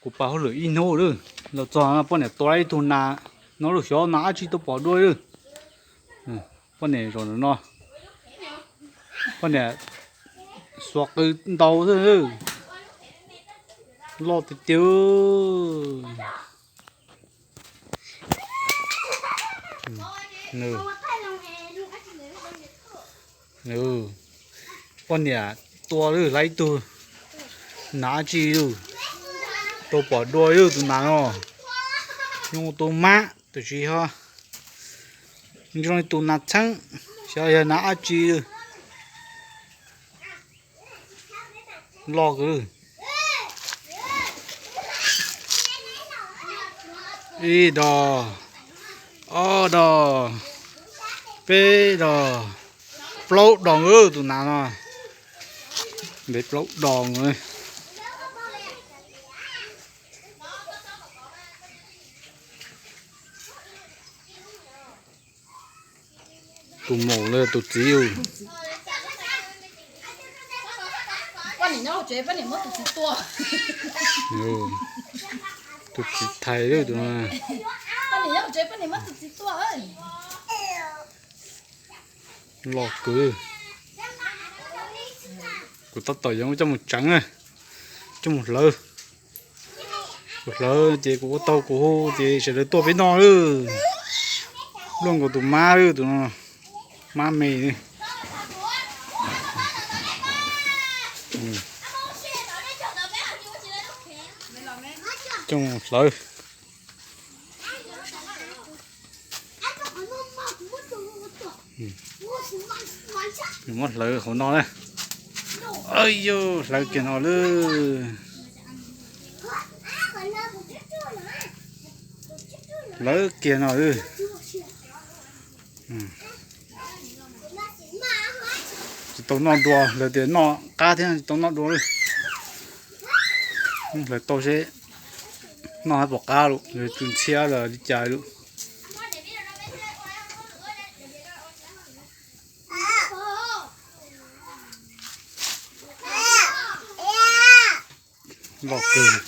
Kuv pab hauj lwm ib hnub lawm, los txog poj niam tua ib tug nas no, lub xyov nas dab tsi tuaj pom dua lawm. Poj niam zaum no, poj niam xuas qw ntau xwb, loj tiag tiag. Poj niam tua lawm ib tug nas dab tsi lawm, tuaj pom dua lawm tus nas no. Nyob tus mab tab sis ho zoo li tus nas txheeb, xyov yog nas dab tsi lawm. Loj kawg. Ib dos, ob dos, peb dos, plaub dos lawm tus nas no. Ntev plaub dos. Tus maum los yog tus txiv? Tus txiv thais lawm tus no. Loj kawg. Kuv tab tom yuav coj mus tseev, coj mus hlawv. Kuv hlawv ces kuv ua taug kuv hu ces sawv daws tuaj peb noj lawm. Luaj nkaus tus mab lawm tus no, mab me. Coj mus hlawv. Nws muab hlawv hauv no na. Yog hlawv kiag no lawm. Hlawv kiag no lawm. Tsis tau noj dua, lawv tias noj qab thiab tsis tau noj dua lawm. Hlawv tau seb noj hab pom qab lawm, tus ntxhiab los li cas lawm. Loj kawg.